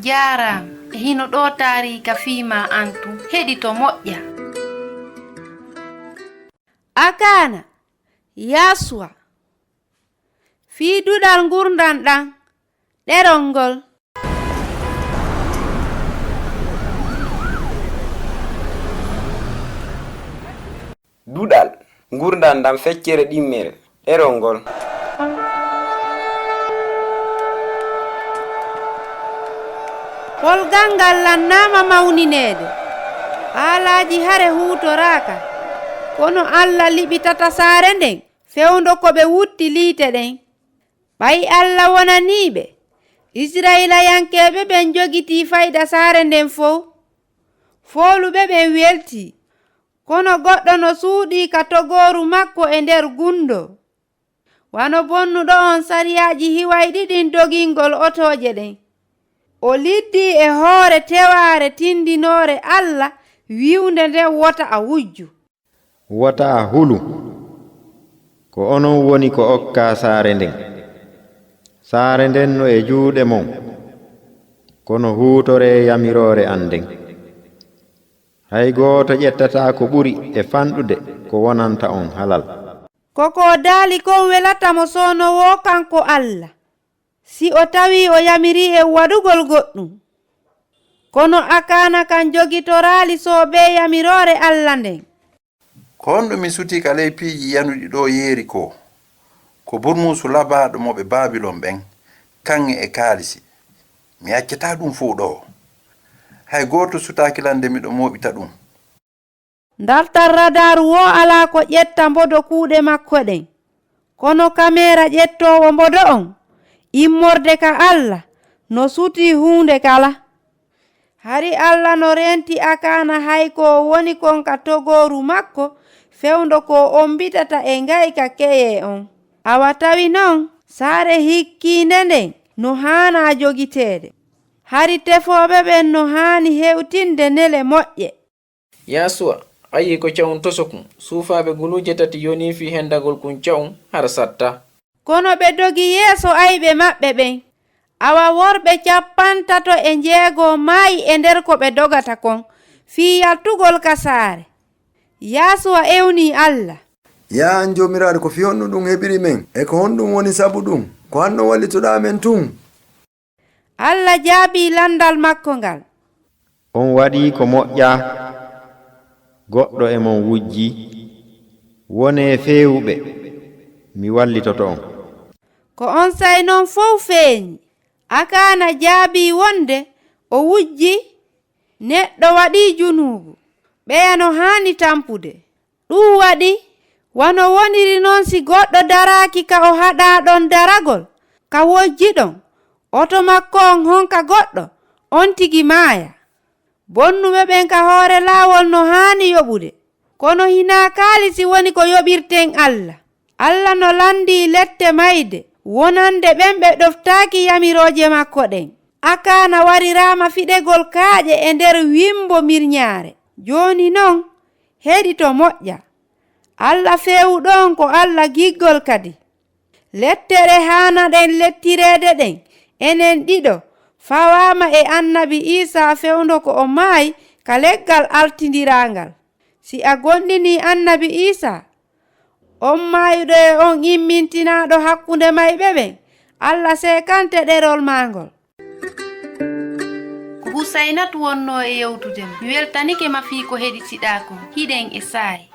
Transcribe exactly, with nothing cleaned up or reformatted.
Jaaraama. E hino ɗoo taariika fii maa an tun. Heɗito moƴƴa. Akaana, Yaasuwa, fii duɗal ngurndan ɗan, ɗerol ngol. Duɗal ngurndan ɗan, feccere ɗimmere, ɗerol ngol. Polgal ngal lannaama mawnineede. Haalaaji hare huutoraaka. Kono Alla liɓitata saare nden fewndo ko ɓe wutti liite ɗen. Ɓay Alla wonanii ɓe, Isra'ilayankeeɓe ɓen jogitii fayda saare nden fow. Fooluɓe ɓen weltii. Kono goɗɗo no suuɗii ka togooru makko e nder gundo. Wano bonnuɗo on sariyaaji hiwayɗi ɗin dogingol otooje ɗen. O liddii e hoore tewaare tindinoore Alla wi'unde nden wota a wujju. Wota a hulu. Ko onon woni ko okkaa saare nden. Saare nden no e juuɗe mon. Kono huutoree yamiroore an nden. Hay gooto ƴettataa ko ɓuri e fanɗude ko wonanta on halal. Ko ko daali kon welata mo soono woo kanko Alla, si o tawii o yamirii en waɗugol goɗɗun. Kono Akaana kan jogitoraali soobee yamiroore Alla nden. Ko honɗun mi sutii ka ley piiji yanuɗi ɗoo Yerikoo? Ko burmuusu labaaɗo mo ɓe Baabilon ɓen, kaŋŋe e kaalisi. Mi accataa ɗun fow ɗoo. Hay gooto sutaaki lan nde miɗo mooɓita ɗun. Ndartal radar woo alaa ko ƴetta mbodo kuuɗe makko ɗen. Kono kameera ƴettoowo mbodo on, immorde ka Alla, no sutii huunde kala. Hari Alla no renti Akaana hay ko o woni kon ka togooru makko fewndo ko o ommbitata e ngayka keyee on. Awa tawi non, saare hikkiinde nden no haanaa jogiteede. Hari tefooɓe ɓen no haani hewtinde nele moƴƴe. Yaasuwa, a yi'i ko ca'un tosokun, suufaaɓe guluuje tati yonii fii hendagol kun ca'un, hara satta. Kono ɓe dogi yeeso ayɓe maɓɓe ɓen. Awa worɓe cappantato e njeego maayi e nder ko ɓe dogata kon, fii yaltugol ka saare. Yaasuwa ewnii Alla. Yaa an Joomiraaɗo, ko fii honɗun ɗun heɓiri men? E ko honɗun woni sabu ɗun? Ko an no wallitoɗaa men tun? Alla jaabii lanndal makko ngal. On waɗii ko moƴƴaa. Goɗɗo e mon wujjii. Wonee feewuɓe, mi wallitoto on. Ko onsay non fow feeɲi. Akaana jaabii wonde o wujjii. Neɗɗo waɗii junuubu, ɓeya no haani tampude. Ɗun waɗi, wano woniri non si goɗɗo daraaki ka o haɗaa ɗon daragol, ka wojji ɗon, oto makko on honka goɗɗo, ontigi maaya. Bonnuɓe ɓen ka hoore laawol no haani yoɓude, kono hinaa kaalisi woni ko yoɓirten Alla. Alla no lanndii lette mayde wonande ɓen ɓe ɗoftaaki yamirooje makko ɗen. Akaana wariraama fiɗegol kaaƴe e nder wimbo mirɲaare. Jooni non, heɗito moƴƴa. Alla feewuɗo on ko Alla giggol kadi. Lettere haanaɗen lettireede ɗen, enen ɗiɗo, fawaama e annabi Iisaa fewndo ko o maayi ka leggal altindiraangal. Si a gomɗinii annabi Iisaa, on maayuɗo e on immintinaaɗo hakkunde mayɓe ɓen, Alla seekante ɗerol maa ngol. Ko Husaynatu wonnoo e yewtude ma. Mi weltanike ma fii ko heɗitiɗaa kon. Hiɗen e saa'i.